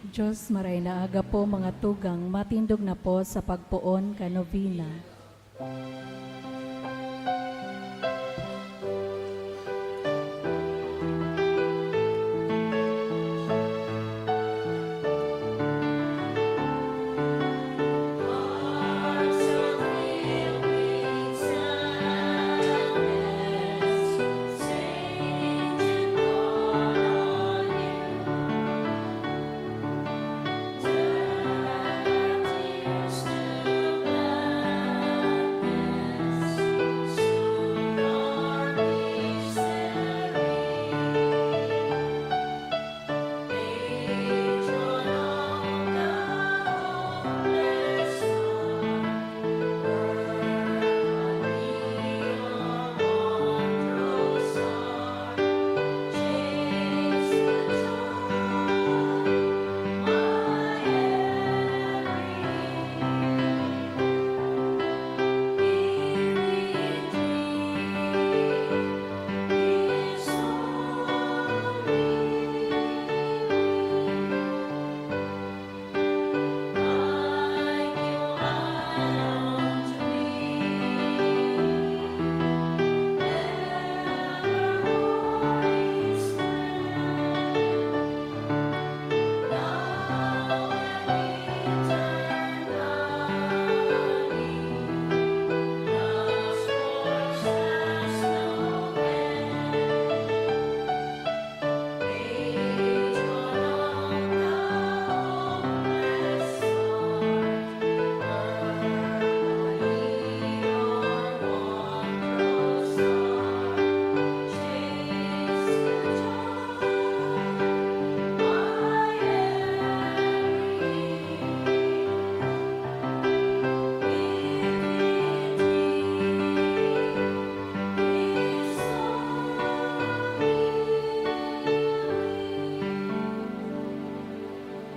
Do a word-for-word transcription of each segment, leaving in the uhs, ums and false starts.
Diyos, maray na aga po, mga tugang, matindog na po sa pagpoon kan nobena.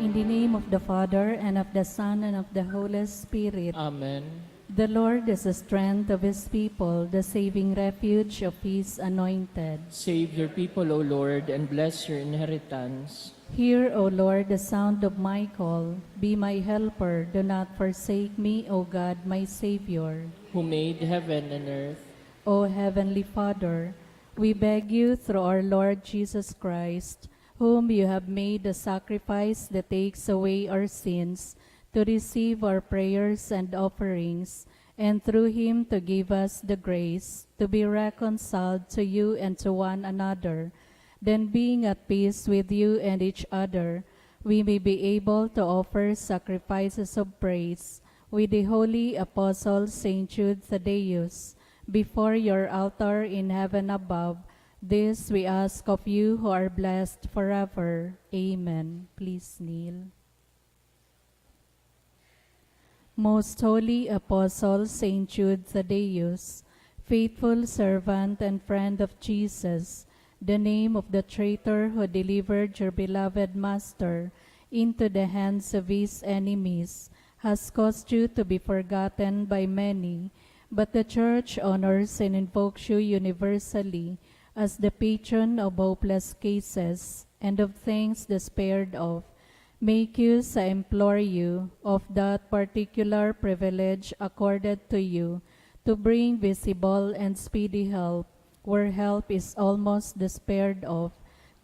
In the name of the Father, and of the Son, and of the Holy Spirit. Amen. The Lord is the strength of his people, the saving refuge of his anointed. Save your people, O Lord, and bless your inheritance. Hear, O Lord, the sound of my call. Be my helper. Do not forsake me, O God, my Savior. Who made heaven and earth. O Heavenly Father, we beg you through our Lord Jesus Christ, whom you have made a sacrifice that takes away our sins, to receive our prayers and offerings, and through him to give us the grace to be reconciled to you and to one another. Then, being at peace with you and each other, we may be able to offer sacrifices of praise with the holy apostle Saint Jude Thaddeus before your altar in heaven above. This we ask of you who are blessed forever. Amen. Please kneel. Most Holy Apostle Saint Jude Thaddeus, faithful servant and friend of Jesus, the name of the traitor who delivered your beloved Master into the hands of his enemies, has caused you to be forgotten by many, but the Church honors and invokes you universally as the patron of hopeless cases and of things despaired of. Make use, I implore you, of that particular privilege accorded to you to bring visible and speedy help where help is almost despaired of.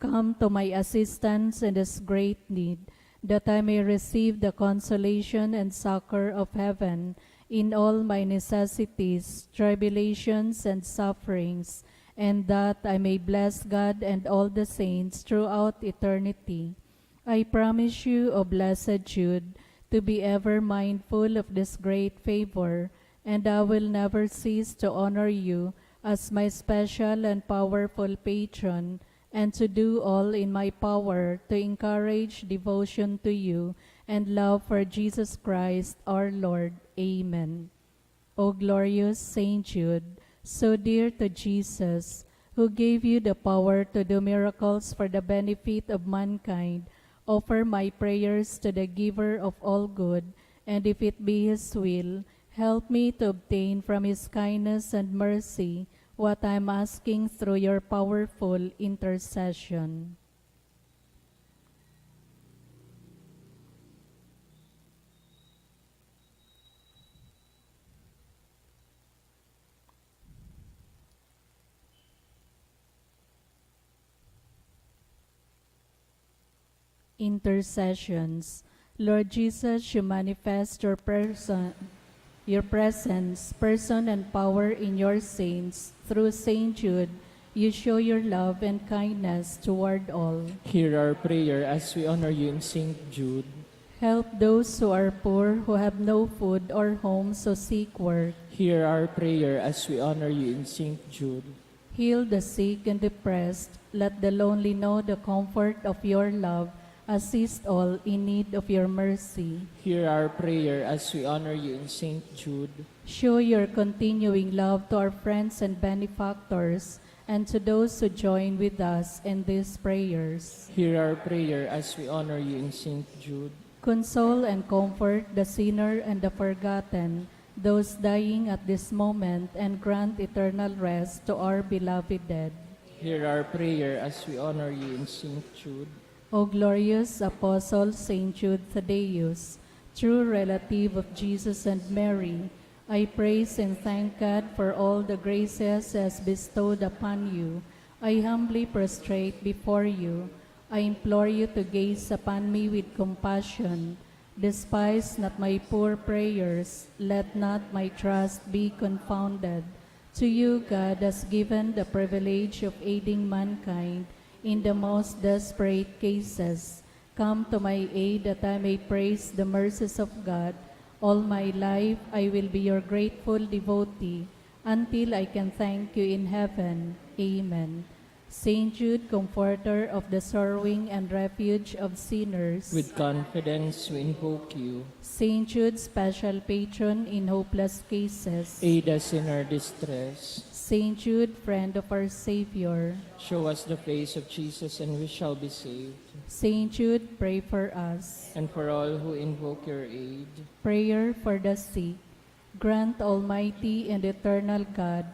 Come to my assistance in this great need, that I may receive the consolation and succor of heaven in all my necessities, tribulations, and sufferings, and that I may bless God and all the saints throughout eternity. I promise you, O blessed Jude, to be ever mindful of this great favor, and I will never cease to honor you as my special and powerful patron, and to do all in my power to encourage devotion to you and love for Jesus Christ our Lord. Amen. O glorious Saint Jude, so dear to Jesus, who gave you the power to do miracles for the benefit of mankind, offer my prayers to the Giver of all good, and if it be His will, help me to obtain from His kindness and mercy what I am asking through your powerful intercession. Intercessions. Lord Jesus, you manifest your person, your presence, person and power in your saints. Through Saint Jude, you show your love and kindness toward all. Hear our prayer as we honor you in Saint Jude. Help those who are poor, who have no food or homes to seek work. Hear our prayer as we honor you in Saint Jude. Heal the sick and depressed. Let the lonely know the comfort of your love. Assist all in need of your mercy. Hear our prayer as we honor you in Saint Jude. Show your continuing love to our friends and benefactors and to those who join with us in these prayers. Hear our prayer as we honor you in Saint Jude. Console and comfort the sinner and the forgotten, those dying at this moment, and grant eternal rest to our beloved dead. Hear our prayer as we honor you in Saint Jude. O glorious Apostle Saint Jude Thaddeus, true relative of Jesus and Mary, I praise and thank God for all the graces He has bestowed upon you. I humbly prostrate before you. I implore you to gaze upon me with compassion. Despise not my poor prayers. Let not my trust be confounded. To you, God has given the privilege of aiding mankind in the most desperate cases. Come to my aid that I may praise the mercies of God. All my life I will be your grateful devotee until I can thank you in heaven. Amen. Saint Jude, comforter of the sorrowing and refuge of sinners. With confidence we invoke you. Saint Jude, special patron in hopeless cases. Aid us in our distress. Saint Jude, friend of our Savior. Show us the face of Jesus and we shall be saved. Saint Jude, pray for us. And for all who invoke your aid. Prayer for the sick. Grant, Almighty and eternal God,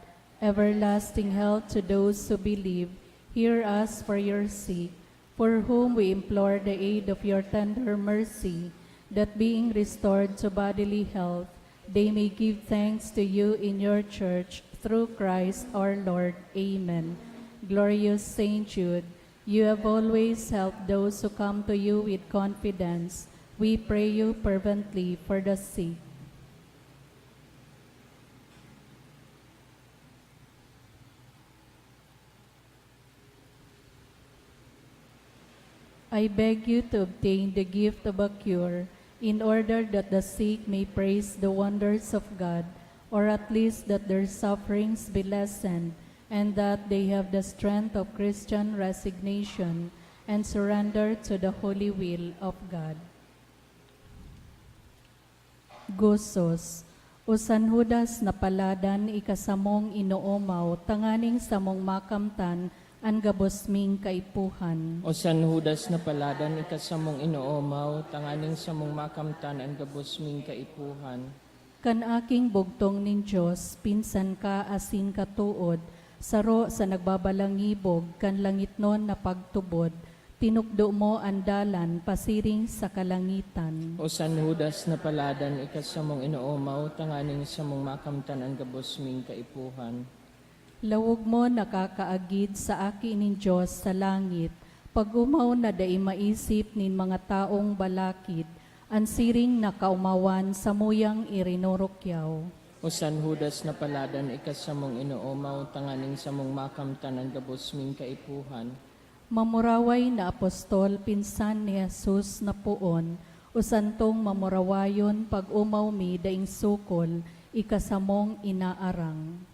everlasting health to those who believe. Hear us for your sick, for whom we implore the aid of your tender mercy, that being restored to bodily health, they may give thanks to you in your church, through Christ our Lord. Amen. Glorious Saint Jude, you have always helped those who come to you with confidence. We pray you fervently for the sick. I beg you to obtain the gift of a cure, in order that the sick may praise the wonders of God, or at least that their sufferings be lessened, and that they have the strength of Christian resignation and surrender to the holy will of God. Gozos. O San Judas na paladan, ika samong inoomaw tanganing samong makamtan an gabos ming kaipuhan. O San Judas na paladan, ika samong inoomaw tanganing samong makamtan an gabos ming kaipuhan. Kan aking bugtong nin Dios, pinsan ka asin katood, saro sa nagbabalangibog kan langitnon na pagtubod, tinukdo mo an dalan pasiring sa kalangitan. O San Judas na paladan, ika samong inoomaw tanganing samong makamtan an gabos ming kaipuhan. Lawog mo nakakaagid sa Aki nin Dios sa langit, pag-omaw na dai maisip nin mga taong balakid, an siring na kaomawan samuyang irinurukyaw. O San Judas na paladan, ika samong inoomaw tanganing samong makamtan an gabos ming kaipuhan. Mamuraway na apostol, pinsan ni Jesus na poon, o santong mamurawayon, pag-omaw mi daing sukol, ika samong inaarang.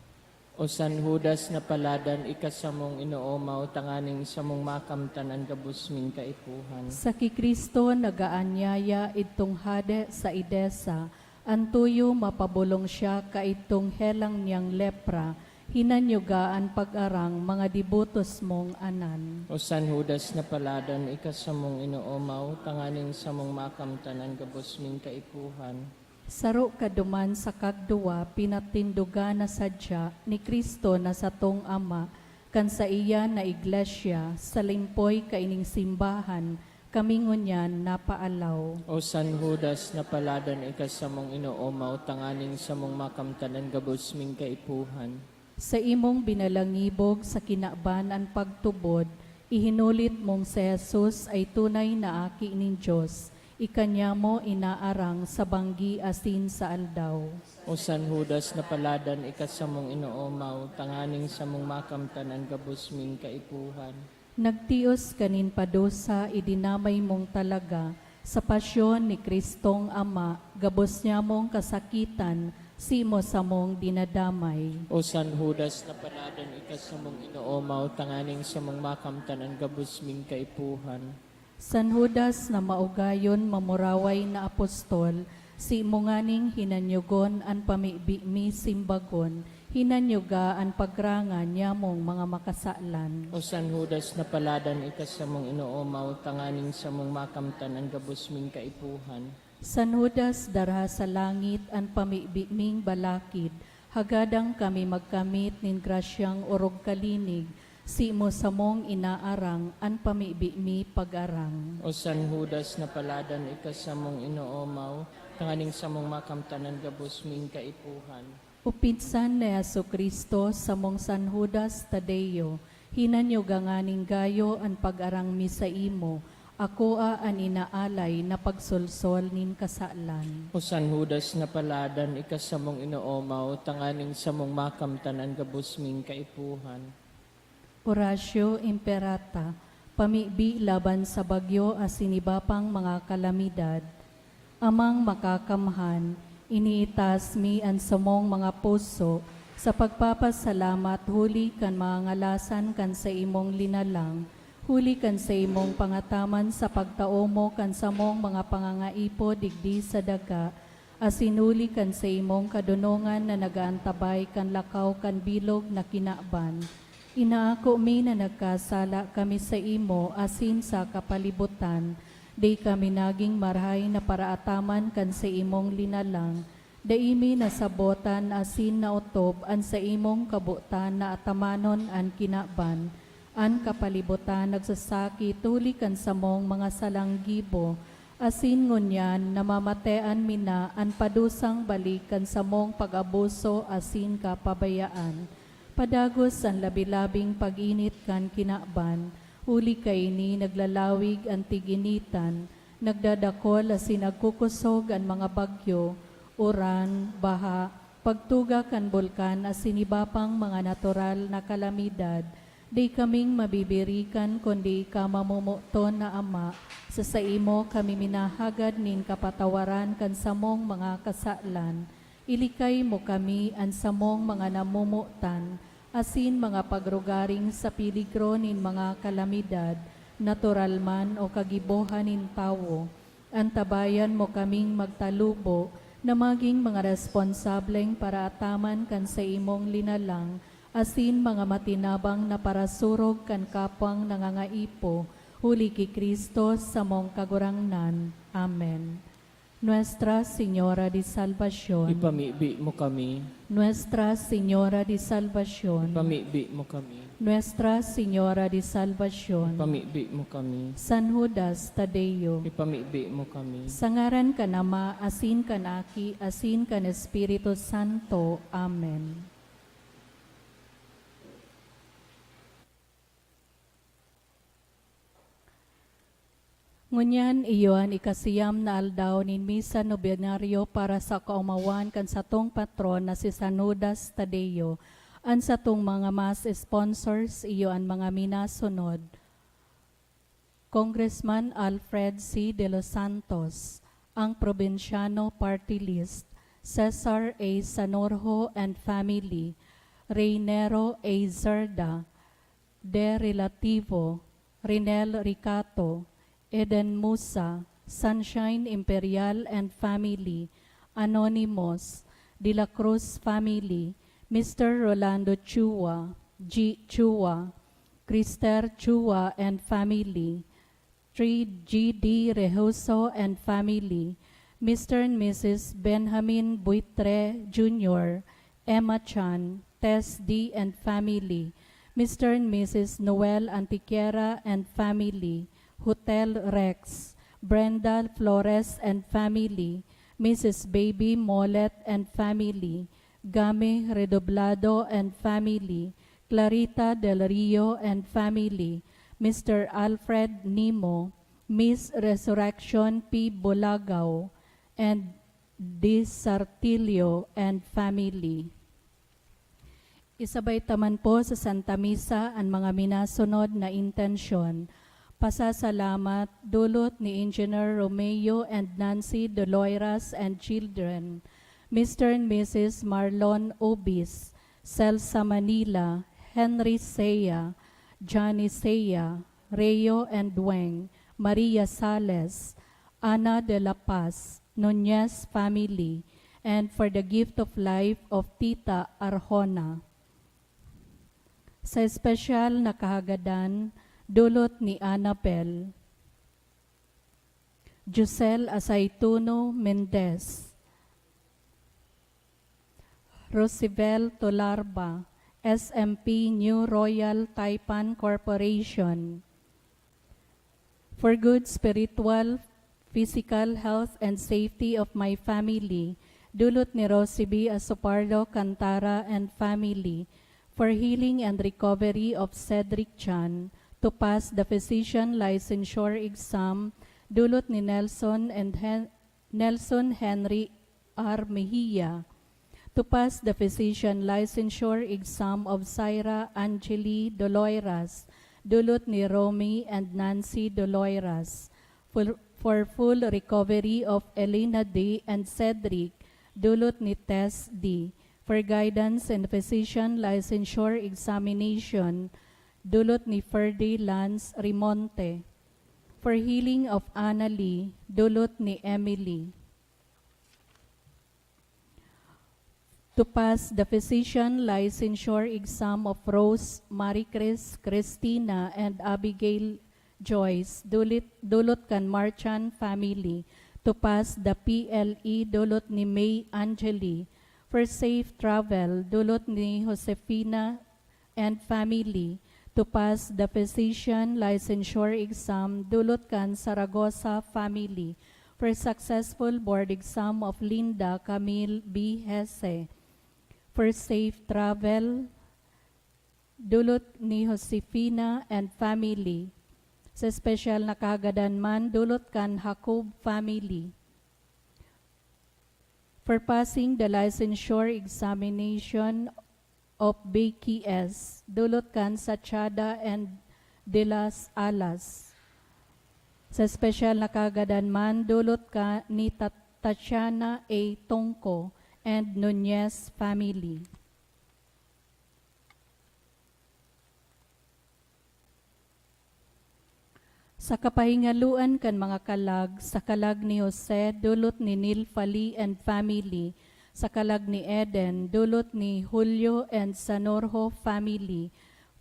O San Judas na paladan, ika samong inoomaw tanganing samong makamtan an gabos ming kaipuhan. Sa ki Cristo nagaanyaya idtong hade sa Edesa, an tuyo mapabolong siya kaidtong helang niyang lepra, hinanyuga an pag-arang mga debotos mong anan. O San Judas na paladan, ika samong inoomaw tanganing samong makamtan an gabos ming kaipuhan. Saro ka duman sa kagduwa pinatindoga na sadya ni Cristo na satong Ama, kan saiya na iglesia, sa limpoy kaining simbahan, kami ngunyan napaalaw. O San Judas na paladan, ika samong inoomaw tanganing samong makamtan an gabos ming kaipuhan. Sa imong binalangibog sa kinaban an pagtubod, Ihinulit mong si Jesus ay tunay na Aki nin Dios, ika niya mo inaarang sa banggi asin sa aldaw. O San Judas na paladan, ika samong inoomaw, tanganing samong makamtan an gabos ming kaipuhan. Nagtios ka nin padusa, idinamay mong talaga, sa pasyon ni Kristong Ama, gabos niya mong kasakitan, simo samong dinadamay. O San Judas na paladan, ika samong inoomaw, tanganing samong makamtan an gabos ming kaipuhan. San Judas na maugayon mamuraway na apostol, simo nganing hinanyogon an pamibi mi simbagon, hinanyoga an pagrangan nyamong mga makasalan. O San Judas na paladan, ika samong inoomaw, tanganing samong makamtan an gabos ming kaipuhan. San Judas, darha sa langit an pamibi ming balakid, hagadang kami magkamit nin grasyang orog kalinig, simo samong inaarang an pamibi mi pag-arang. O San Judas na paladan, ika samong inoomaw, tanganing samong makamtan an gabos ming kaipuhan. Upinsan ni Jesu-Cristo samong San Judas Tadeo, hinanyoga nganing gayo an pag-arang mi saimo, akoa an inaalay na pagsolsol nin kasalan. O San Judas na paladan, ika samong inoomaw, tanganing samong makamtan an gabos ming kaipuhan. Oratio Imperata, pamibi laban sa bagyo asin iba pang mga kalamidad. Amang Makakamhan, iniitaas mi an samong mga puso sa pagpapasalamat huli kan mga ngalasan kan saimong linalang, huli kan saimong pangataman sa pagtao mo kan samong mga pangangaipo digdi sa daga, asin huli kan saimong kadonongan na nag-aantabay kan lakaw kan bilog na kinaban. Inaako mi na nagkasala kami saimo asin sa kapalibutan, dai kami nagin marahay na paraataman kan saimong linalang, dai mi nasabotan asin naotob an saimong kabotan na atamanon an kinaban. An kapalibutan nagsasakit huli kan samong mga salang gibo, asin ngunyan namamatean mi na an padusang balik kan samong pag-abuso asin kapabayaan. Padagos an labi-labing pag-init kan kinaban, huli kaini naglalawig an tig-initan, nagdadakol asin nagkukosog an mga bagyo, uran, baha, pagtuga kan bulkan asin iba pang mga natural na kalamidad. Dai kaming mabibirikan kundi ika, mamomoton na Ama, sa saimo kami minahagad nin kapatawaran kan samong mga kasalan. Ilikay mo kami, an samong mga namomotan, asin mga pagrugaring sa peligro nin mga kalamidad, natural man o kagibohan nin tawo. Antabayan mo kaming magtalubo na magin mga responsableng paraataman kan saimong linalang, asin mga matinabang na parasurog kan kapwang nangangaipo, huli ki Cristo samong Kagurangnan. Amen. Nuestra Señora de Salvacion. Ipamibi mo kami. Nuestra Señora de Salvacion. Ipamibi mo kami. Nuestra Señora de Salvacion. Ipamibi mo kami. San Judas Tadeo. Ipamibi mo kami. Sa ngaran kan Ama, asin kan Aki, asin kan Espiritu Santo. Amen. Ngunyan, iyo an ikasiyam na aldaw nin Misa Novenario para sa kaomawan kan satong patron na si San Judas Tadeo. An satong mga Mass sponsors, iyo an mga minasunod: Congressman Alfred C. De Los Santos, ang Probinsyano Party List, Cesar A. Sanorjo and family, Reynero A. Zerda, De Relativo, Rinel Ricato, Eden Musa, Sunshine Imperial and family, Anonymous, De La Cruz family, Mister Rolando Chua, G. Chua, Crister Chua and family, Three G D Rehoso and family, Mister and Missus Benjamin Buitre Junior, Emma Chan, Tess D and family, Mister and Missus Noel Antiquera and family, Hotel Rex, Brenda Flores and family, Missus Baby Molet and family, Gami Redoblado and family, Clarita Del Rio and family, Mister Alfred Nimo, Miss Resurrection P. Bulagaw, and Di Sartilio and family. Isabay ta man po sa Santa Misa an mga minasunod na intensyon. Pasasalamat, dulot ni Engineer Romeo and Nancy Doloiras and children, Mister and Missus Marlon Obis, Celsa Manila, Henry Sea, Johnny Sea, Reo and Weng, Maria Sales, Ana de la Paz, Nunez family, and for the gift of life of Tita Arjona. Sa espesyal na kahagadan, dulot ni Annabel, Josel Asaituno Mendez, Rosibel Tolarba, S M P New Royal Taipan Corporation. For good spiritual, physical health and safety of my family, dulot ni Rosie B. Asopardo Cantara and family. For healing and recovery of Cedric Chan, to pass the physician licensure exam, dulot ni Nelson and Hen-, Nelson Henry R. Mejia. To pass the physician licensure exam of Syra Angeli Doloiras, dulot ni Romy and Nancy Doloiras. For, for full recovery of Elena D. and Cedric, dulot ni Tess D. For guidance in physician licensure examination, dulot ni Ferdy Lance Rimonte. For healing of Anna Lee, dulot ni Emily. To pass the physician licensure exam of Rose, Maricris, Christina, and Abigail Joyce, dulit, dulot kan Marchan family. To pass the P L E, dulot ni May Angeli. For safe travel, dulot ni Josefina and family. To pass the physician licensure exam, dulot kan Saragosa family. For successful board exam of Linda Camille B. Hesse. For safe travel, dulot ni Josefina and family. Sa espesyal na kahagadan man, dulot kan Jacob family. For passing the licensure examination of B K S, dulot kan Sachada and de las Alas. Sa espesyal na kahagadan man, dulot kan ni Tat-, Tatiana A. Tongco and Nunez family. Sa kapahingaloan kan mga kalag, sa kalag ni Jose, dulot ni Nil Fali and family, sa kalag ni Eden, dulot ni Julio and Sanorjo family,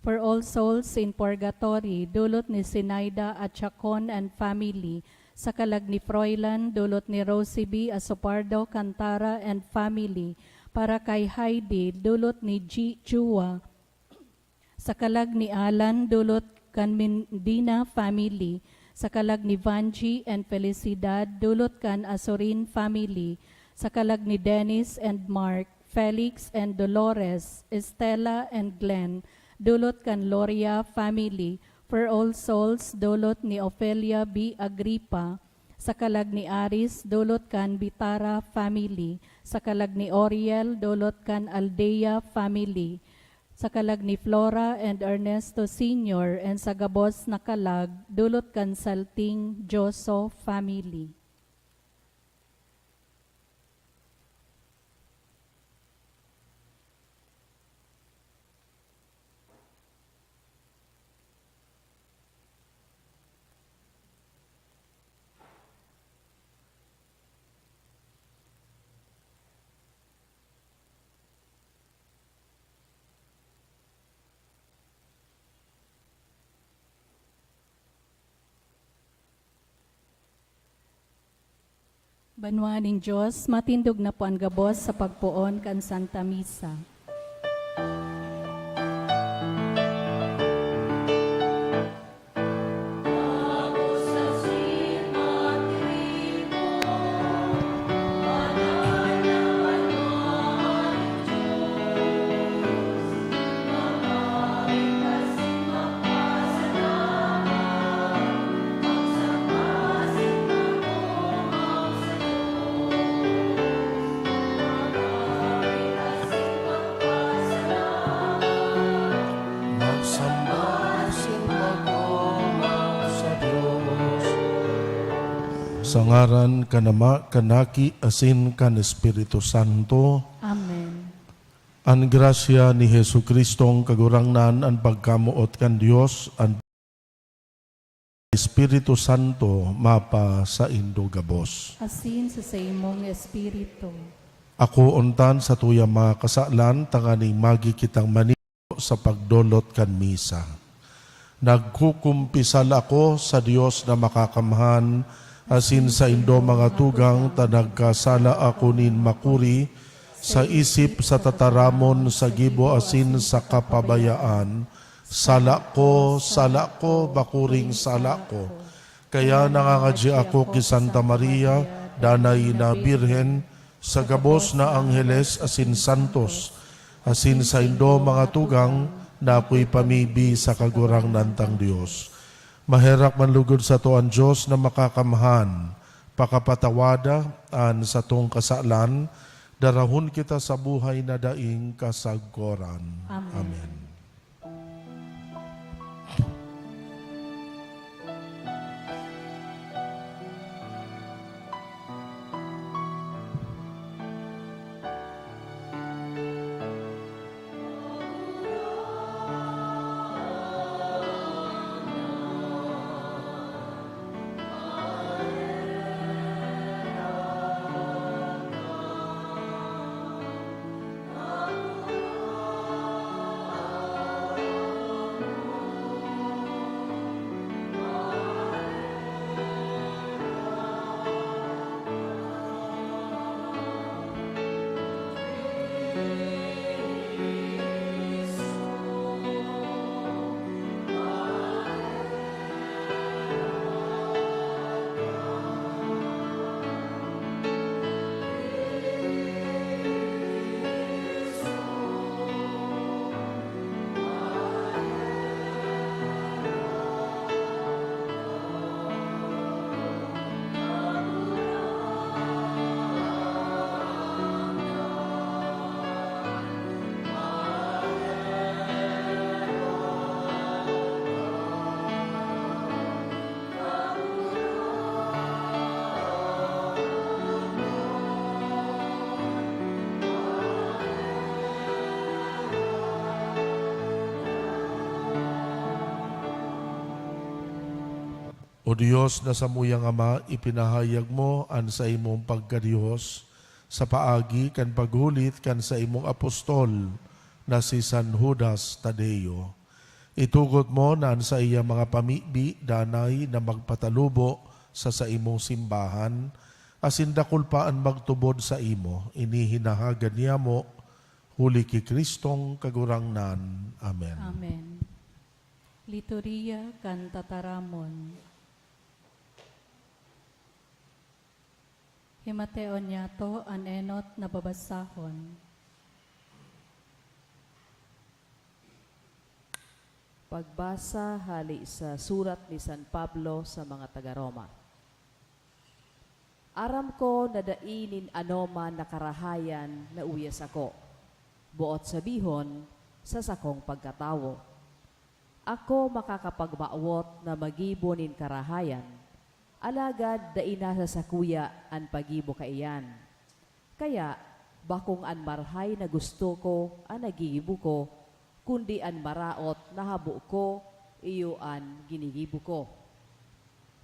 for all souls in purgatory, dulot ni Sinaida at Chacon and family, sa kalag ni Froilan, dulot ni Rosie B. Asopardo Cantara and family, para kay Heidi, dulot ni G. Chua, sa kalag ni Alan, dulot kan Mendina family, sa kalag ni Vanji and Felicidad, dulot kan Asorin family, sa kalag ni Dennis and Mark, Felix and Dolores, Estela and Glenn, dulot kan Loria family, for all souls, dulot ni Ofelia B. Agripa, sa kalag ni Aris, dulot kan Bitara family, sa kalag ni Oriel, dulot kan Aldea family, sa kalag ni Flora and Ernesto Senior, and sa gabos na kalag, dulot kan Salting Joso family. Banwaan nin Dios, matindog na po an gabos sa pagpoon kan Santa Misa. Sa ngaran kan Ama, kan Aki, asin kan Espiritu Santo. Amen. An grasya ni Jesu-Cristong Kagurangnan, an pagkamoot kan Dios, an Espiritu Santo mapasaindo gabos. Asin sa saimong espiritu. Ako untan sa tuyang mga kasalan, tanganing magi kitang mani- sa pagdolot kan misa. Nagkukumpisal ako sa Dios na Makakamhan, asin saindo, mga tugang, ta nagkasala ako nin makuri, sa isip, sa tataramon, sa gibo, asin sa kapabayaan. Sala ko, sala ko, bakuring sala ko. Kaya nangangadya ako ki Santa Maria, danay na Birhen, sa gabos na angheles asin santos, asin saindo, mga tugang, na akoy pamibi sa Kagurangnan tang Dios. Maherak man lugod sato an Dios na Makakamhan, pakapatawada an satong kasalan, darahon kita sa buhay na daing kasagkoran. Amen. Amen. O Dios na samuyang Ama, ipinahayag mo an saimong pagka-Dios sa paagi kan paghulit kan saimong apostol na si San Judas Tadeo. Itugot mo na an saiyang mga pamibi danay na magpatalubo sa saimong simbahan, asin dakul pa an magtubod saimo. Ini hinahagad niyamo, huli ki Cristong Kagurangnan. Amen. Amen. Liturhiya kan Tataramon. Himateon niyato an enot na babasahon. Pagbasa hale sa surat ni San Pablo sa mga taga-Roma. Aram ko na dai nin anoman na karahayan na uya sako, boot sabihon, sa sakong pagkatawo. Ako makakapagmawot na magibo nin karahayan, alagad dai nasa sakuya an paggibo kaiyan. Kaya, bakong an marahay na gusto ko an nagigibo ko, kundi an maraot na habo ko, iyo an ginigibo ko.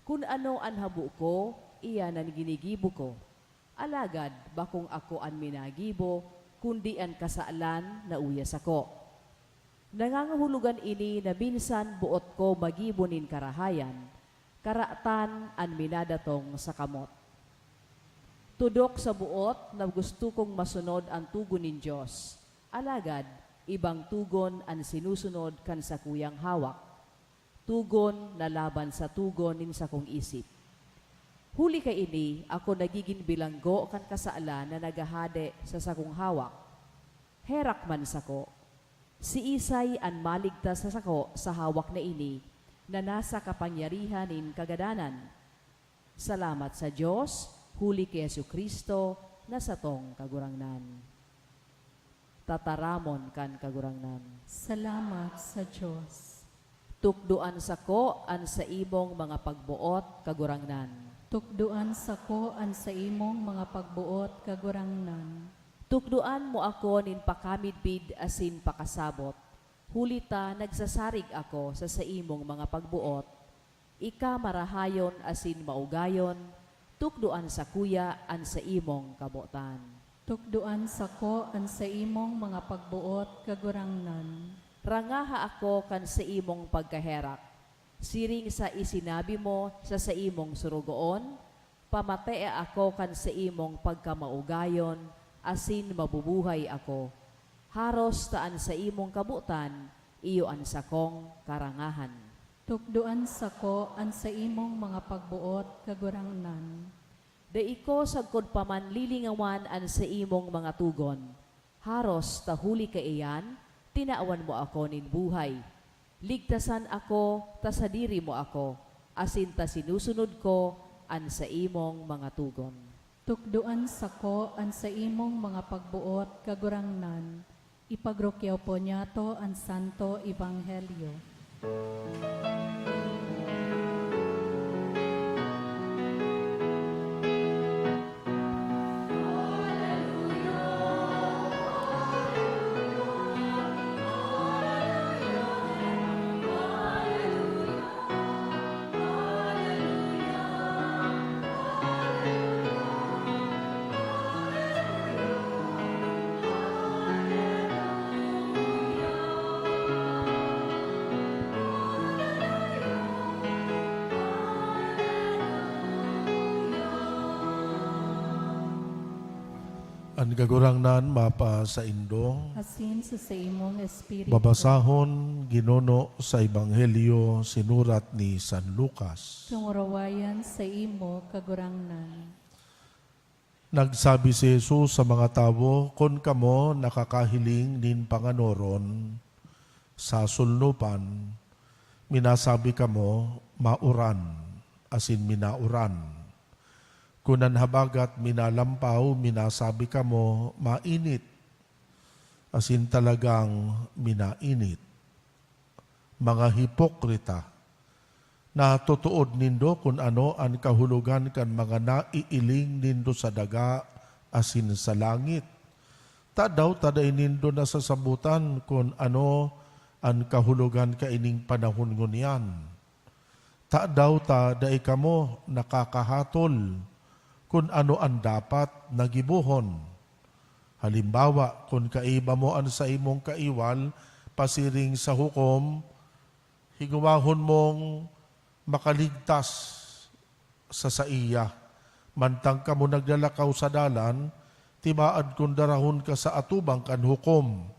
Kun ano an habo ko, iyan an ginigibo ko. Alagad bakong ako an minagibo, kundi an kasalan na uya sako. Nangangahulogan ini na minsan boot ko magibo nin karahayan, karatan an minadatong sa kamot. Tudok sa boot na gusto kong masunod an togon nin Dios, alagad ibang togon an sinusunod kan sakuyang hawak, togon na laban sa togon nin sakong isip. Huli kaini, ako nagigin bilanggo kan kasalan na naghahade sa sakong hawak. Herak man sako! Siisay an maligtas sa sako sa hawak na ini na nasa kapangyarihan nin kagadanan? Salamat sa Dios, huli ki Jesu-Cristo na satong Kagurangnan. Tataramon kan Kagurangnan. Salamat sa Dios. Tukdoan sako an saimong mga pagboot, Kagurangnan. Tukdoan sako an saimong mga pagboot, Kagurangnan. Tukdoan mo ako nin pakamidbid asin pakasabot, huli ta nagsasarig ako sa saimong mga pagboot. Ika marahayon asin maugayon, tukdoan sakuya an saimong kabotan. Tukdoan sako an saimong mga pagboot, Kagurangnan. Rangaha ako kan saimong pagkaherak. Siring sa isinabi mo sa saimong sorogoon, pamatea ako kan saimong pagkamaugayon, asin mabubuhay ako. Haros ta an saimong kabotan iyo an sakong karangahan. Tukdoan sako an saimong mga pagboot, Kagurangnan. Dai ko sagkod pa man lilingawan an saimong mga tugon. Haros ta huli kaiyan, tinawan mo ako nin buhay. Ligtasan ako ta sadiri mo ako, asin ta sinusunod ko an saimong mga tugon. Tukdoan sako an saimong mga pagboot, Kagurangnan. Ipagrukyaw po niyato an Santo Ebanghelyo. An Kagurangnan mapasaindo. Asin sa saimong espiritu. Babasahon, Ginuno, sa Ebanghelyo sinurat ni San Lucas. Sumurawayan saimo, Kagurangnan. Nagsabi si Jesus sa mga tawo, "Kun kamo nakakahiling nin panganoron sa solnopan, minasabi kamo, 'Mauran,' asin minauran. Kun an habagat minalampaw, minasabi kamo, 'Mainit,' asin talagang minainit. Mga hipokrita! Natotood nindo kun ano an kahulogan kan mga naiiling nindo sa daga asin sa langit. Tadaw ta dai nindo nasasabotan kun ano an kahulogan kaining panahon ngunyan? Tadaw ta dai kamo nakakahatol kun ano an dapat na gibohon? Halimbawa, kun kaiba mo an saimong kaiwal pasiring sa hukom, higowahon mong makaligtas sa saiya. Mantang kamo naglalakaw sa dalan, tibaad kun darahon ka sa atubang kan hukom,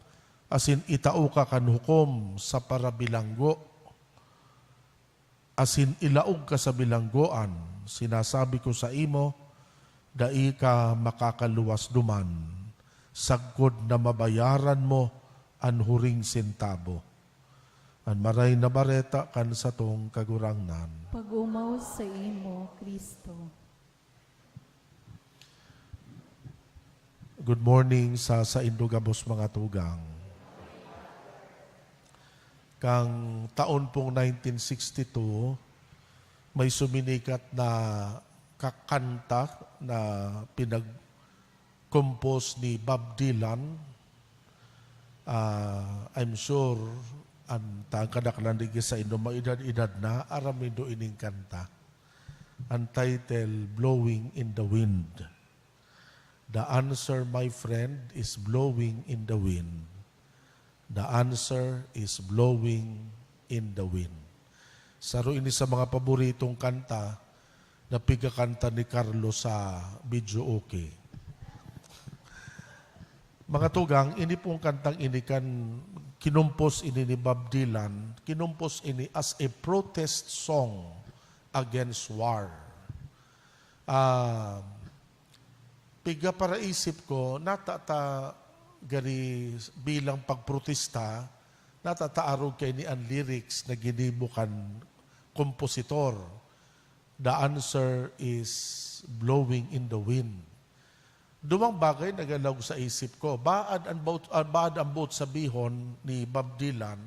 asin itao ka kan hukom sa parabilanggo, asin ilaog ka sa bilanggoan, sinasabi ko saimo, dai ka makakaluwas duman, sagkod na mabayaran mo an huring sentabo. An Maray na Bareta kan satong Kagurangnan. Pag-omaw saimo, Cristo. Good morning sa saindo gabos, mga tugang. Kan taon pong nineteen sixty-two, may suminikat na kakanta na pinag-compose ni Bob Dylan. Ah, I'm sure an tangkadaklan digdi saindo maedad-edad na, aram nindo ining kanta. An title, Blowing in the Wind. The answer, my friend, is blowing in the wind. The answer is blowing in the wind. Saro ini sa mga paboritong kanta na pigkakanta ni Carlo sa videoke. Mga tugang, ini pong kantang ini kan kinompos ini ni Bob Dylan, kinompos ini as a protest song against war. Ah, pigkaparaisip ko, nata ta gari bilang pagprotesta, nata ta arog kaini an lyrics na ginibo kan kompositor. The answer is blowing in the wind. Duwang bagay nagalaog sa isip ko. Baad an boot, ah, baad an boot sabihon ni Bob Dylan,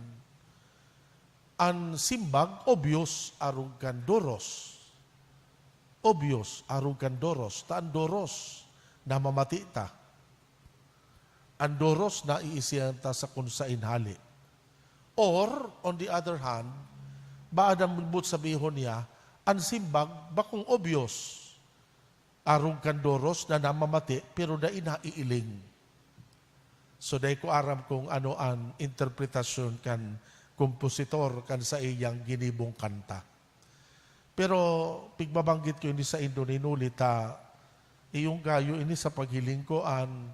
an simbag, obvious, arog kan doros. obvious, arog kan doros, ta an doros namamati ta. An doros naiisihan ta sa kun saen hale. Or, on the other hand, baka damot sabihon niya, an simbag bakong obvious. Arog kan doros na namamati, pero dai naiiling. So, dai ko aram kung ano an interpretasyon kan kompositor kan saiyang ginibong kanta. Pero pigbabanggit ko ini saindo, hinuli ta iyong gayo ini sa paghiling ko an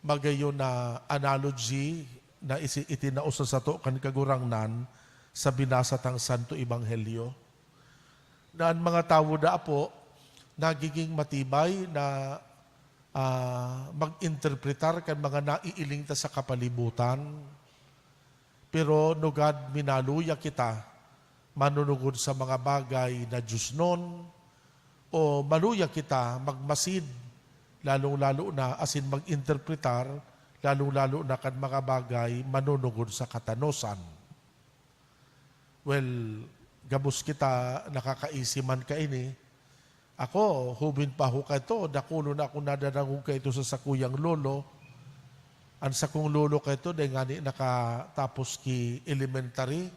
magayon na analogy na isi-, itinao sa sato kan Kagurangnan sa binasa tang Santo Ebanghelyo, na an mga tawo daa po nagiging matibay na, ah, mag-interpretar kan mga naiiling ta sa kapalibutan. Pero nugad minaluya kita manunugod sa mga bagay na diosnon, o maluya kita magmasid, lalong-lalo na asin mag-interpretar, lalong-lalo na kan mga bagay manunugod sa katanosan. Well, gabos kita nakakaisi man kaini. Ako, hubin pa ako kaito, dakolo na akong nadadangog kaito sa sakuyang lolo. An sakong lolo kaito, dai ngani nakatapos ki elementary.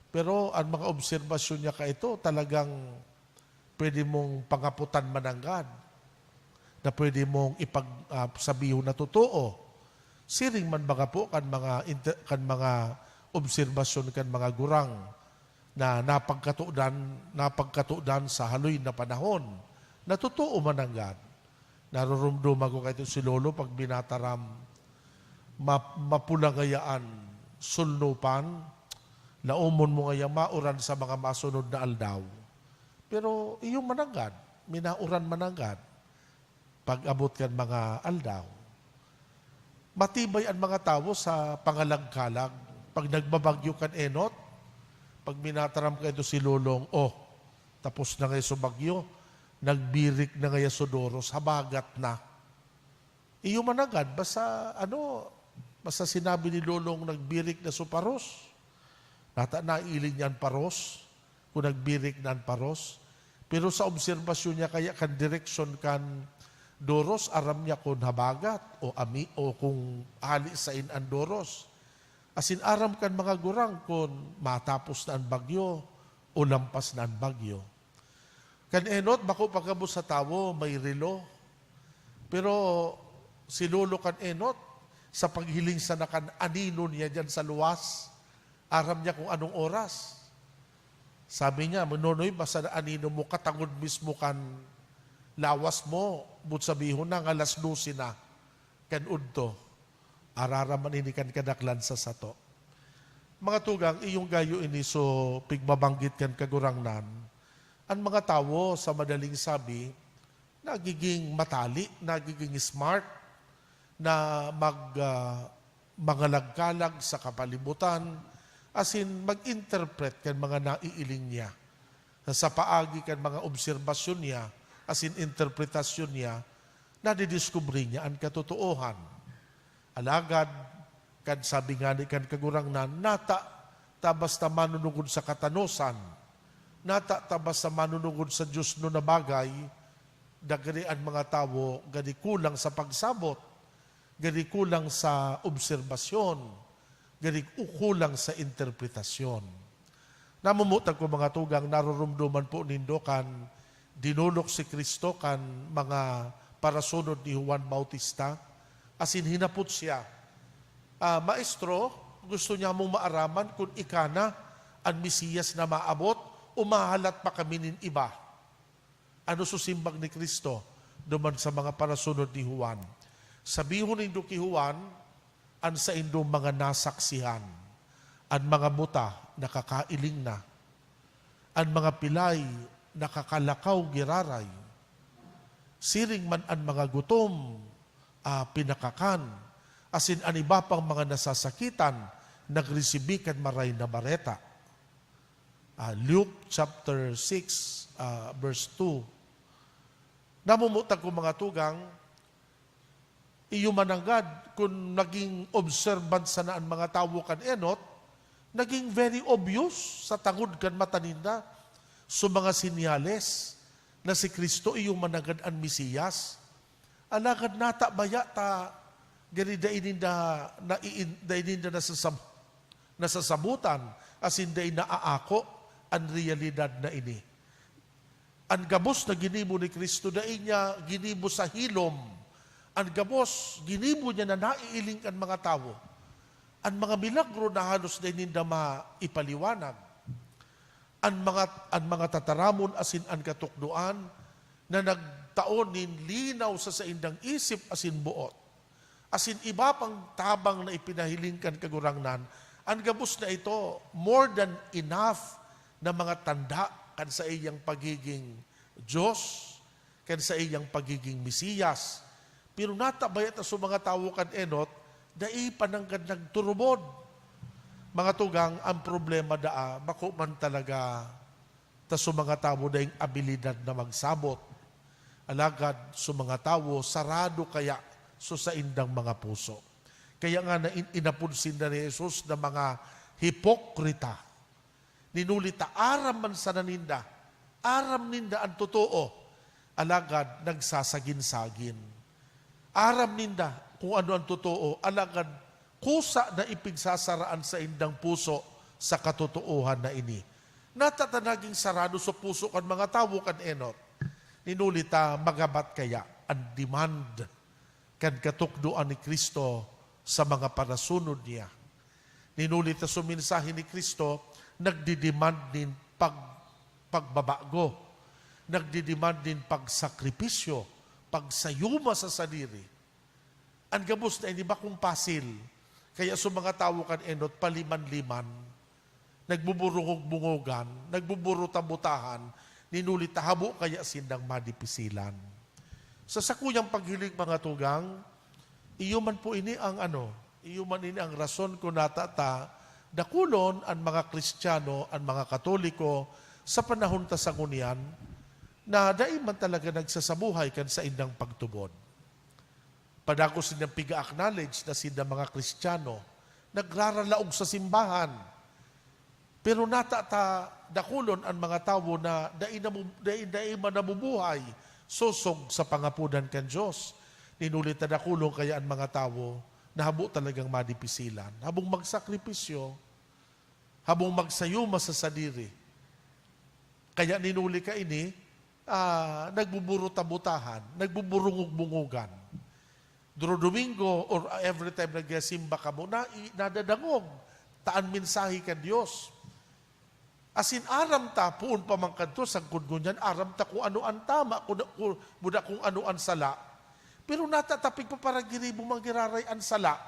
Pero an mga obserbasyon niya kaito, talagang pwede mong pangapotan mananggad, na pwede mong ipag-, ah, sabihon na totoo. Siring man baga po kan mga inte-, kan mga obserbasyon kan mga gurang na napagkatodan, napagkatodan sa haloy na panahon, na totoo mananggad. Naroromdoman ko kaito si Lolo pag binataram, ma-, mapula ngayaan sulnupan, laomon mo ngaya mauran sa mga masunod na aldaw. Pero iyo mananggad, minauran mananggad pag-abot kan mga aldaw. Matibay an mga tawo sa pangalagkalag. Pag nagbabagyo kan enot, pag minataram kaito si Lolong, "Oh, tapos na ngaya so bagyo, nagbirik na ngaya so doros, habagat na." Iyo mananggad, basta ano, basta sinabi ni Lolong, "Nagbirik na so paros." Nata-, nailing niya an paros, kung nagbirik na an paros. Pero sa obserbasyon niya kaya kan direksyon kan doros, aram niya kun habagat o ami-, o kung hali sain an doros. Asin aram kan mga gurang kun matapos na an bagyo o lampas na an bagyo. Kan enot, bako pa gabos sa tawo may relo. Pero si Lolo kan enot, sa paghiling sana kan anino niya diyan sa luwas, aram niya kung anong oras. Sabi niya, "Nonoy, basta na anino mo, katangod mismo kan lawas mo, but sabihon na nga alas dose na kan udto." Araraman ini kan kadaklan sa sato. Mga tugang, iyong gayo ini so pigbabanggit kan Kagurangnan. An mga tawo, sa madaling sabi, nagiging matali, nagiging smart, na mag, ah, mangalagkalag sa kapalibutan, asin mag-interpret kan mga naiiling niya. Sa paagi kan mga obserbasyon niya, asin interpretasyon niya, nadidiskubre niya an katotoohan. Alagad, kan sabi ngani kan Kagurangnan, nata ta basta manunugod sa katanosan, nata ta basta manunugod sa diosnon na bagay, dagri an mga tawo gani kulang sa pagsabot, gani kulang sa obserbasyon, gani kulang sa interpretasyon. Namumutan ko, mga tugang, naroromdoman po nindo kan dinolok si Cristo kan mga parasunod ni Juan Bautista, asin hinapot siya, "Ah, Maestro, gusto niya mong maaraman kun ika na an Mesiyas na maabot o mahalat pa kami nin iba?" Ano so simbag ni Cristo duman sa mga parasunod ni Juan? "Sabihon nindo ki Juan an saindong mga nasaksihan, an mga buta nakakailing na, an mga pilay nakakalakaw giraray, siring man an mga gutom, ah, pinakakan, asin an iba pang mga nasasakitan nagresibi kan Maray na Bareta." Ah, Luke chapter six, ah, verse two. Namumutan ko, mga tugang, iyo mananggad, kun naging observant sana an mga tawo kan enot, naging very obvious sa tangod kan mata ninda so mga senyales na si Cristo iyo mananggad an Mesiyas. Alagad nata baya ta gani dai ninda naiin-, dai ninda nasasab-, nasasabotan asin dai naaako an reyalidad na ini. An gabos na ginibo ni Cristo dai niya ginibo sa hilom. An gabos ginibo niya na naiiling kan mga tawo. An mga milagro na halos dai ninda maipaliwanag. An mga, an mga tataramon asin an katukdoan na nagtao nin linaw sa saindang isip asin boot, asin iba pang tabang na ipinahiling kan Kagurangnan, an gabos na ito, more than enough na mga tanda kan saiyang pagiging Dios, kan saiyang pagiging Mesiyas. Pero natabaya ta sa mga tawo kan enot, dai pa nanggad nagturubod. Mga tugang, ang problema daa, bako man talaga ta sa mga tawo daing abilidad na magsabot. Alagad sa mga tawo, sarado kaya sa saindang mga puso. Kaya nga na in-, inapod sinda ni Jesus na mga hipokrita. Ninuli ta aram man sana ninda, aram ninda an totoo, alagad nagsasagin-sagin. Aram ninda kung ano an totoo, alagad kusa na ipigsasara an saindang puso sa katotoohan na ini. Nata ta naging sarado sa puso kan mga tawo kan enot. Ninuli ta magabat kaya an demand kan katukdoan ni Cristo sa mga parasunod niya. Ninuli ta sa mensahe ni Cristo, nagdidemand nin pag-, pagbabago, nagdidemand nin pagsakripisyo, pagsayuma sa sadiri. An gabos na ini bakong pasil, kaya sa mga tawo kan enot, paliman-liman, nagbuburungog-bungogan, nagbuburuta-butahan, ninuli ta habo kaya sindang madipisilan. Sa sakuyang paghiling, mga tugang, iyo man po ini ang ano, iyo man ini ang rason kung nata ta dakulon an mga Kristiyano, an mga Katoliko, sa panahon ta sa ngunyan, na dai man talaga nagsasabuhay kan saindang pagtubod. Padagos nindang piga-acknowledge na sinda mga Kristiyano, nagraralaog sa simbahan. Pero nata ta dakulon an mga tawo na dai namu-, dai, dai man nabubuhay sosog sa pangapodan kan Dios. Ninuli ta dakulon kaya an mga tawo na habo talagang madipisilan, habong magsakripisyo, habong magsayuma sa sadiri. Kaya ninuli kaini, ah, nagbuburuta-butahan, nagbuburungog-bungogan. Duro-Domingo or every time nagsimba kamo, na, nadadangog ta an mensahe kan Dios. Asin aram ta, poon pa man kadto, sagkod ngunyan, aram ta kung ano an tama, kung, kung, buda kung ano an sala. Pero nata ta pigpaparagiribo man giraray an sala.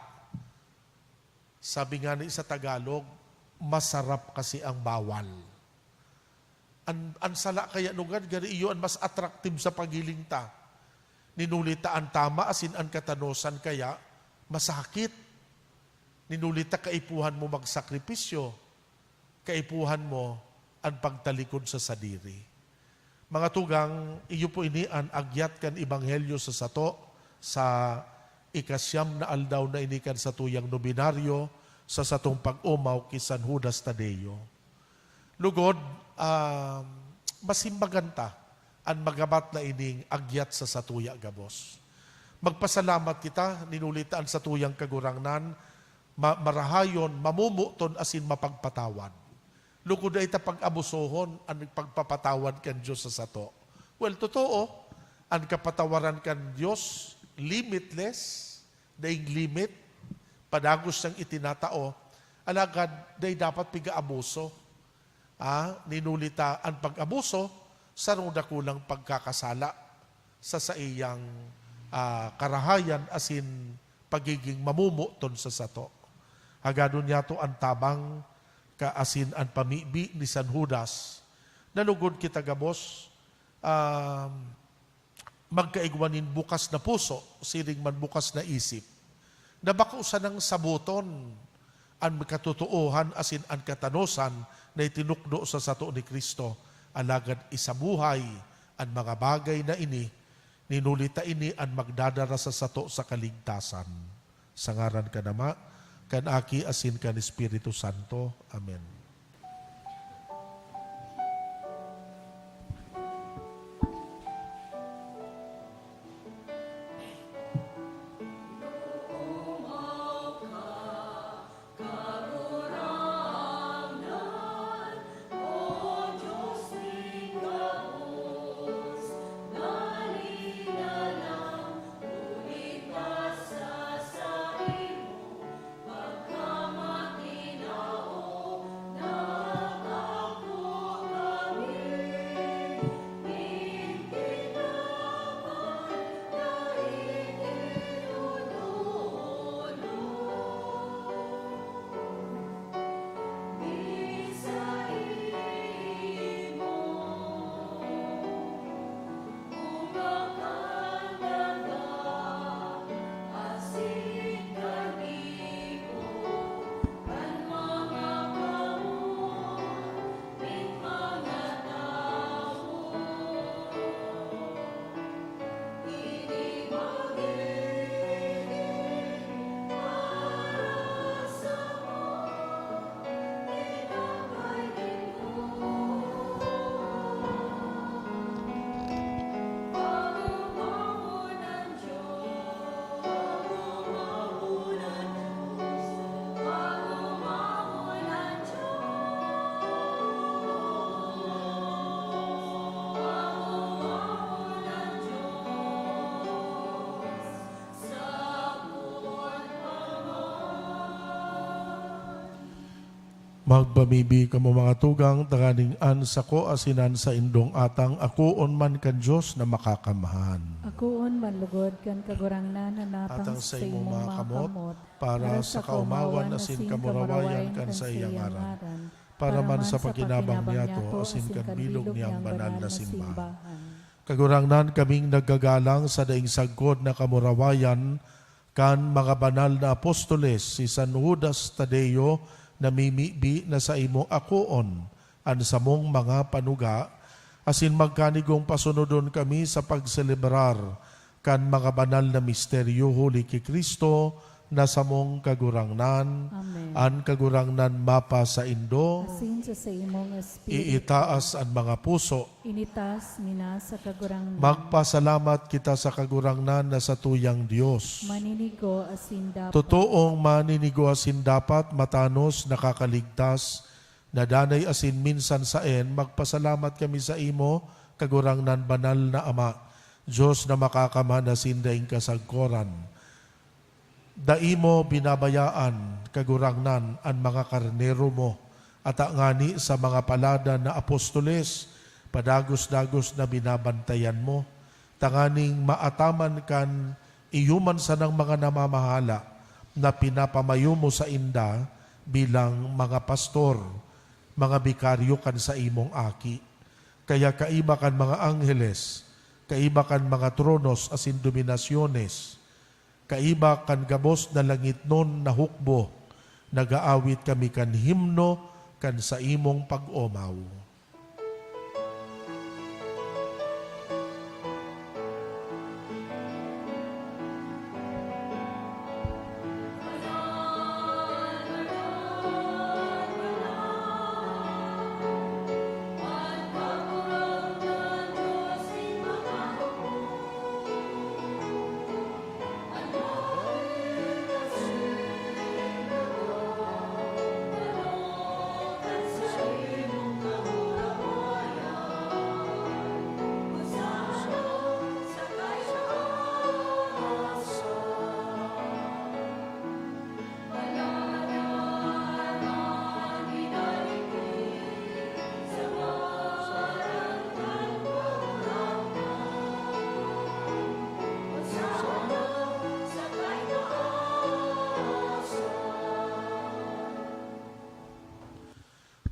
Sabi ngani sa Tagalog, "Masarap kasi ang bawal." An, an sala kaya lugad, gari iyo an mas attractive sa paghiling ta. Ninuli ta an tama asin an katanosan kaya masakit. Ninuli ta kaipuhan mo magsakripisyo, kaipuhan mo an pagtalikod sa sadiri. Mga tugang, iyo po ini an agyat kan ebanghelyo sa sato, sa ikasyam na aldaw na ini kan satuyang nobenaryo sa satong pag-omaw ki San Judas Tadeo. Lugod, ah, masimbagan ta an magabat na ining agyat sa satuya gabos. Magpasalamat kita, ninuli ta an satuyang Kagurangnan, ma-, marahayon, mamomoton asin mapagpatawad. Lugod dai ta pag-abusohon an pagpapatawad kan Dios sa sato. Well, totoo, an kapatawaran kan Dios limitless, daing limit, padagos niyang itinatao, alagad dai dapat piga-abuso. Ah, ninuli ta an pag-abuso, sarong dakulang pagkakasala sa saiyang, ah, karahayan asin pagiging mamomoton sa sato. Hagadon niyato an tabang ka asin an pamibi ni San Judas. Nalugod kita gabos, ah, magkaigwa nin bukas na puso, siring man bukas na isip, na bako sanang saboton an katotoohan asin an katanosan na itinukdo sa sato ni Cristo, alagad isabuhay an mga bagay na ini, ninuli ta ini an magdadara sa sato sa kaligtasan. Sa ngaran kan Ama, kan Aki, asin kan Espiritu Santo. Amen. Magpamibi kamo, mga tugang, tanganing an sako asin an saindong atang akoon man kan Dios na Makakamhan. Akoon man lugod kan Kagurangnan na natang Atang sa saimong mga kamot, para sa kaomawan asin kamurawayan kan saiyang ngaran, para man sa pakinabang niyato asin kan bilog niyang banal na simbahan. Kagurangnan, kaming naggagalang sa daing sagkod na kamurawayan kan mga banal na apostoles, si San Judas Tadeo, namimibi na saimong akoon an samong mga panuga, asin magkanigong pasunodon kami sa pagselebrar kan mga banal na misteryo huli ki Cristo na samong Kagurangnan. Amen. An Kagurangnan mapasaindo. Asin sa saimong espiritu. Iitaas an mga puso. Initas mi na sa Kagurangnan. Magpasalamat kita sa Kagurangnan na satuyang Dios. Maninigo asin dapat. Totoong maninigo asin dapat, matanos, nakakaligtas, na danay asin minsan saen, magpasalamat kami saimo, Kagurangnan, banal na Ama, Dios na Makakamhan asin daing kasagkoran. Dai mo binabayaan, Kagurangnan, an mga karnero mo, ata ngani sa mga paladan na apostoles, padagos-dagos na binabantayan mo, tanganing maataman kan iyo man sanang mga namamahala na pinapamayo mo sainda bilang mga pastor, mga bikaryo kan saimong Aki. Kaya kaiba kan mga angheles, kaiba kan mga tronos asin dominasyones, kaiba kan gabos na langitnon na hukbo, nag-aawit kami kan himno kan saimong pag-omaw.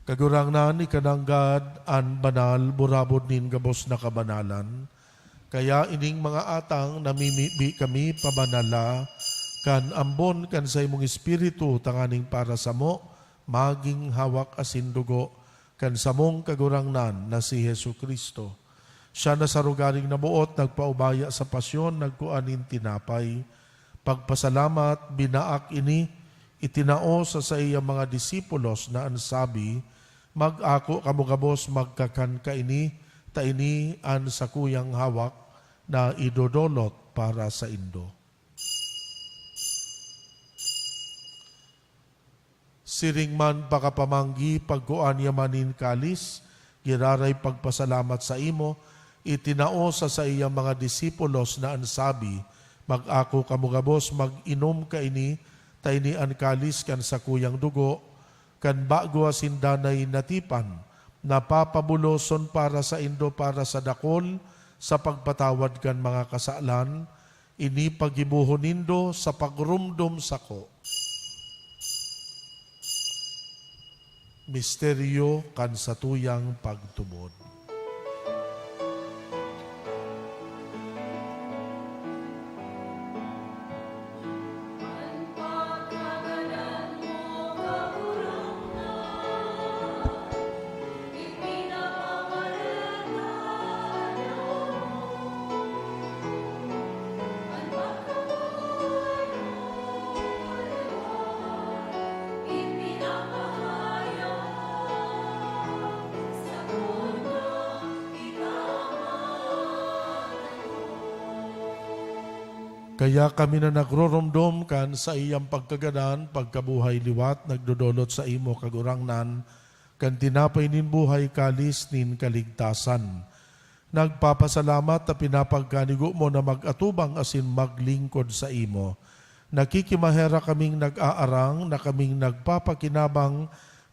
Kagurangnan, ika nanggad an banal, burabod nin gabos na kabanalan. Kaya ining mga atang namimibi kami, pabanala kan ambon kan saimong Espiritu, tanganing para samo magin hawak asin dugo kan samong Kagurangnan na si Jesu-Cristo. Siya na sa rogaring naboot, nagpaubaya sa pasyon, nagkua nin tinapay, pagpasalamat, binaak ini, itinao sa saiyang mga disipulos na an sabi, "Mag-ako kamo gabos, magkakan kaini, ta ini an sakuyang hawak na idodolot para saindo." Siring man pakapamanggi, pagkua niya man nin kalis, giraray pagpasalamat saimo, itinao sa saiyang mga disipulos na an sabi, "Mag-ako kamo gabos, mag-inom kaini, ta ini an kalis kan sakuyang dugo, kan bago asin danay na tipan, na papabuloson para saindo para sa dakul sa pagpatawad kan mga kasalan. Ini paggibohon nindo sa pagromdom sako." Misteryo kan satuyang pagtubod. Kaya kami na nagroromdom kan saiyang pagkagadan, pagkabuhay liwat, nagdodolot saimo, Kagurangnan, kan tinapay nin buhay, kalis nin kaligtasan. Nagpapasalamat ta pinapagkanigo mo na mag-atubang asin maglingkod saimo. Nakikimaherak kaming nag-aarang na kaming nagpapakinabang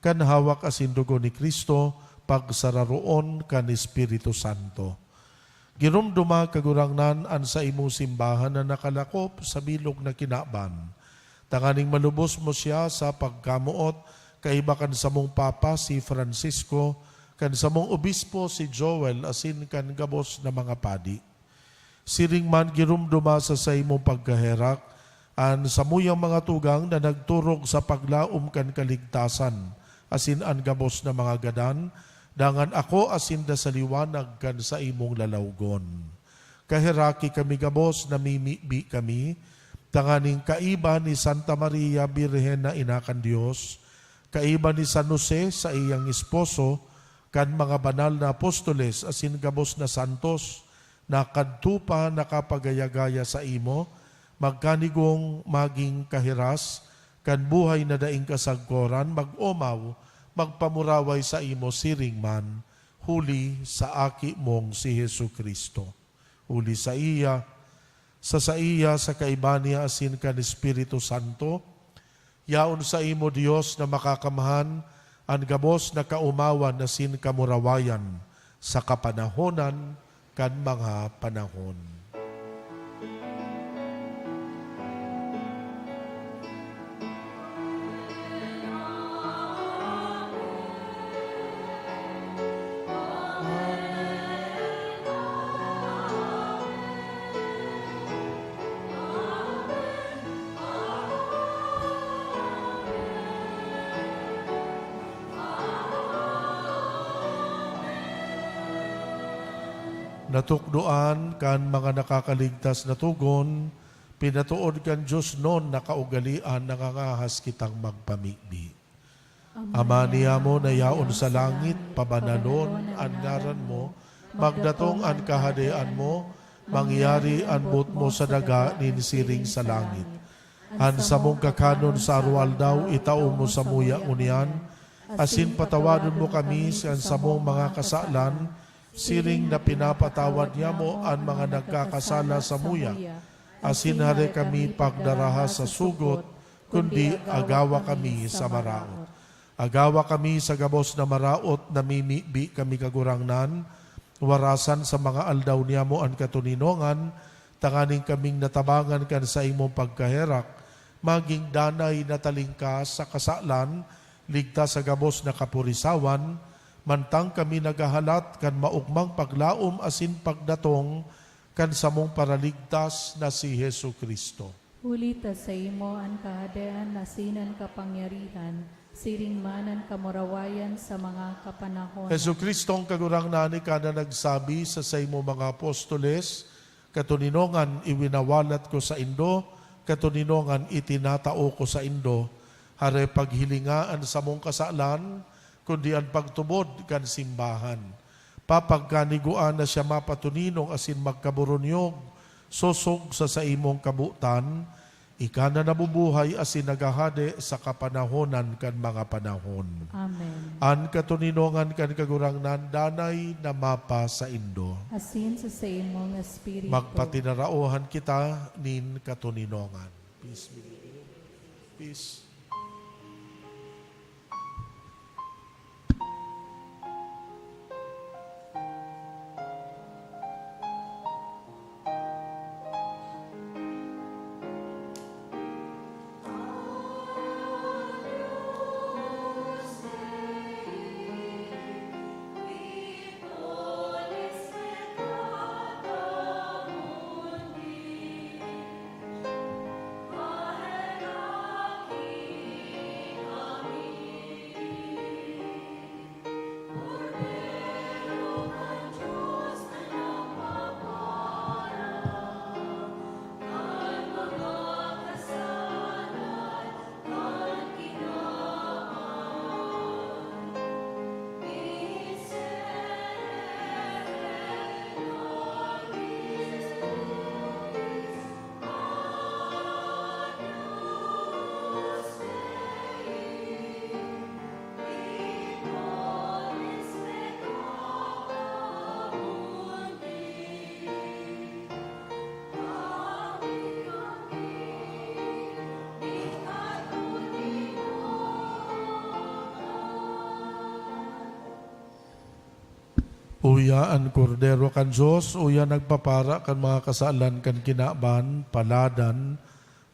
kan hawak asin dugo ni Cristo, pagsararoon kan Espiritu Santo. Giromdoma, Kagurangnan, an saimong simbahan na nakalakop sa bilog na kinaban, tanganing malubos mo siya sa pagkamoot, kaiba kan samong Papa, si Francisco, kan samong Obispo, si Joel, asin kan gabos na mga padi. Siring man, giromdoma sa saimong pagkaherak an samuyang mga tugang na nagturog sa paglaom kan kaligtasan asin an gabos na mga gadan, dangan ako asin da sa liwanag kan saimong lalawgon. Kaheraki kami gabos, namimibi kami, tanganing kaiba ni Santa Maria, Birhen na Ina kan Dios, kaiba ni San Jose, saiyang esposo, kan mga banal na apostoles asin gabos na santos, na kadto pa nakapagaya-gaya saimo, magkanigong magin kahiras kan buhay na daing kasagkoran, mag-omaw, magpamuraway saimo siring man, huli sa Aki mong si Jesu-Cristo. Huli saiya, sa saiya, sa kaiba niya asin kan Espiritu Santo, yaon saimo, Dios na Makakamhan, an gabos na kaomawan asin kamurawayan sa kapanahonan kan mga panahon. Natukdoan kan mga nakakaligtas na togon, pinatood kan Dios non na kaugalean, nangangahas kitang magpamibi. Ama niyamo na yaon sa langit, pabanalon an ngaran mo, magdatong an kahadean mo, mangyari an boot mo sa daga nin siring sa langit. An samong kakanon sa aroaldaw itao mo samuya ngunyan, asin patawadon mo kami sa samong mga kasalan, siring na pinapatawad niamo an mga nagkakasala samuya. Asin hare kami pagdaraha sa sugot, kundi agawa kami sa maraot. Agawa kami sa gabos na maraot, namimibi kami, Kagurangnan, warasan sa mga aldaw niyamo an katoninongan, tanganing kaming natabangan kan saimong pagkaherak, magin danay na talingkas sa kasalan, ligtas sa gabos na kapurisawan, mantang kami naghahalat kan maogmang paglaom asin pagdatong kan samong Paraligtas na si Jesu-Cristo. Huli ta saimo an kahadean asin an kapangyarihan, siring man an kamurawayan sa mga kapanahonan. Jesu-Cristong Kagurangnan, ika na nagsabi sa saimo mga apostoles, "Katoninongan iwinawalat ko saindo, katoninongan itinatao ko saindo." Hare, paghilinga an samong kasalan, kundi an pagtubod kan simbahan. Papagkanigoan na siya mapatoninong asin magkaburunyog, sosog sa saimong kabotan, ika na nabubuhay asin naghahade sa kapanahonan kan mga panahon. Amen. An katoninongan kan Kagurangnan danay na mapasaindo. Asin sa saimong espiritu. Magpatinaraohan kita nin katoninongan. Peace be with you. Peace. Uya an Kordero kan Dios, uya nagpapara kan mga kasalan kan kinaban, paladan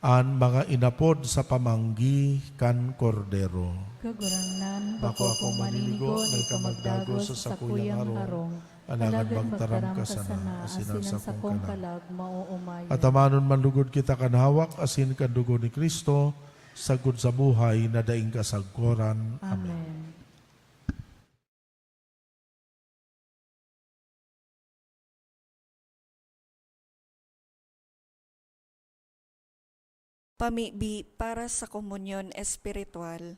an mga inapod sa pamanggi kan Kordero. Kagurangnan, bako akong maninigo na ika magdagos sa sakuyang harong, alagad magtaram ka sana, asin an sakong kalag maoomayan. Atamanon man lugod kita kan hawak asin kan dugo ni Cristo, sagkod sa buhay na daing kasagkoran. Amen. Amen. Pamibi para sa komunyon espiritual.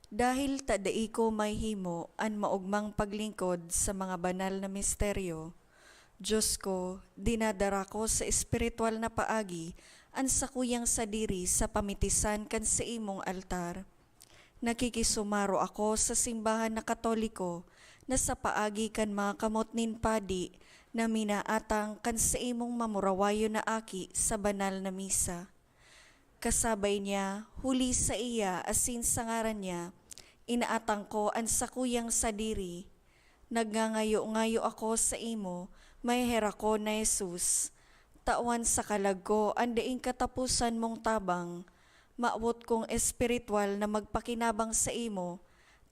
Dahil ta dai ko mahimo an maogmang paglingkod sa mga banal na misteryo, Dios ko, dinadara ko sa espiritual na paagi an sakuyang sadiri sa pamitisan kan saimong altar. Nakikisumaro ako sa simbahan na Katoliko na sa paagi kan mga kamot nin padi na minaatang kan saimong mamurawayon na aki sa banal na misa. Kasabay niya, huli saiya asin sa ngaran niya, inaatang ko an sakuyang sadiri. Nagngangayo-ngayo ako saimo, maheherakon na Jesus, tawan sa kalag ko an daing kataposan mong tabang. Mawot kong espiritual na magpakinabang saimo,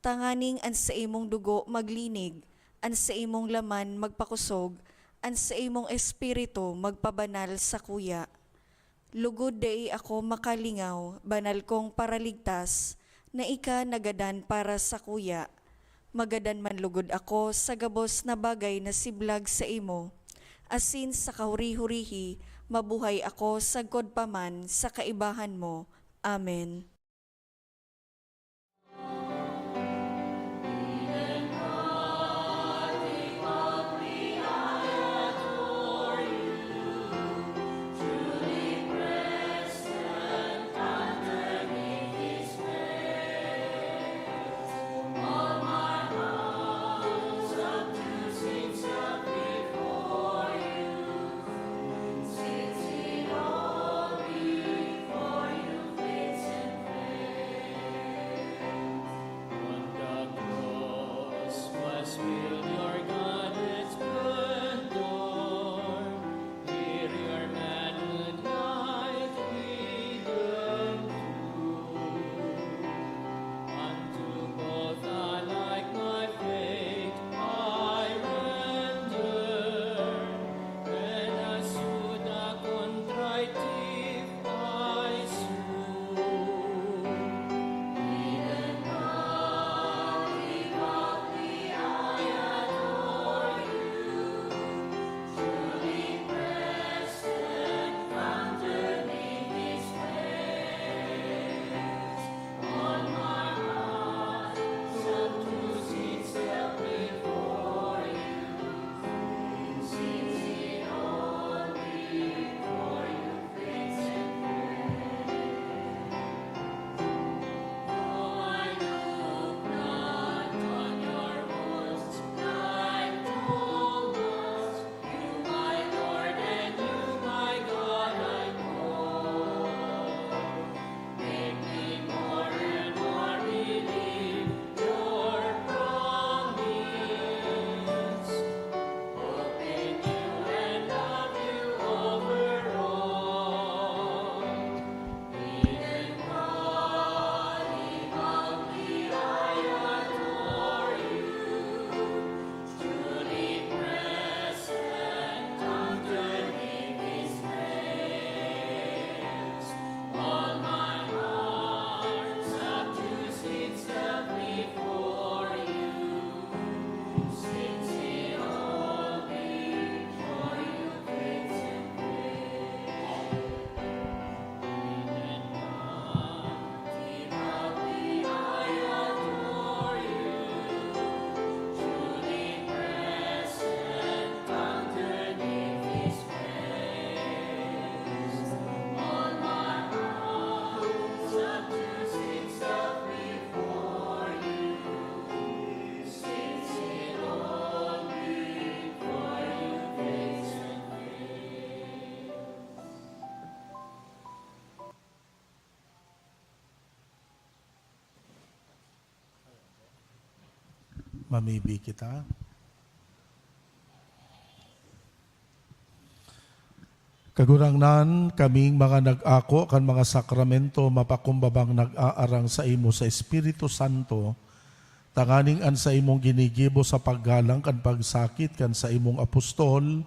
tanganing an saimong dugo maglinig, an saimong laman magpakosog, an saimong espiritu magpabanal sakuya. Lugod dai ako makalingaw, banal kong Paraligtas, na ika nagadan para sakuya. Magadan man lugod ako sa gabos na bagay na siblag saimo, asin sa kahuri-hurihi, mabuhay ako sagkod pa man sa kaibahan mo. Amen. Mamibi kita. Kagurangnan, kaming mga nag-ako kan mga sakramento mapakumbabang nag-aarang saimo sa Espiritu Santo, tanganing an saimong ginigibo sa paggalang kan pagsakit kan saimong apostol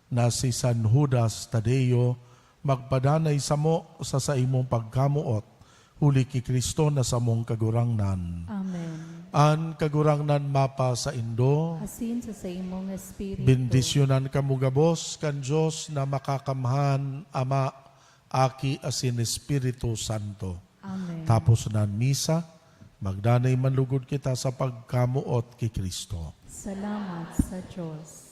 na si San Judas Tadeo magpadanay samo sa saimong pagkamoot, huli ki Cristo na samong Kagurangnan. Amen. An Kagurangnan mapa saindo. Asin sa saimong espiritu. Bendisyonan kamo gabos kan Dios na makakamhan, Ama, Aki, asin Espiritu Santo. Amen. Tapos na an misa, magdanay man lugod kita sa pagkamoot ki Cristo. Salamat sa Dios.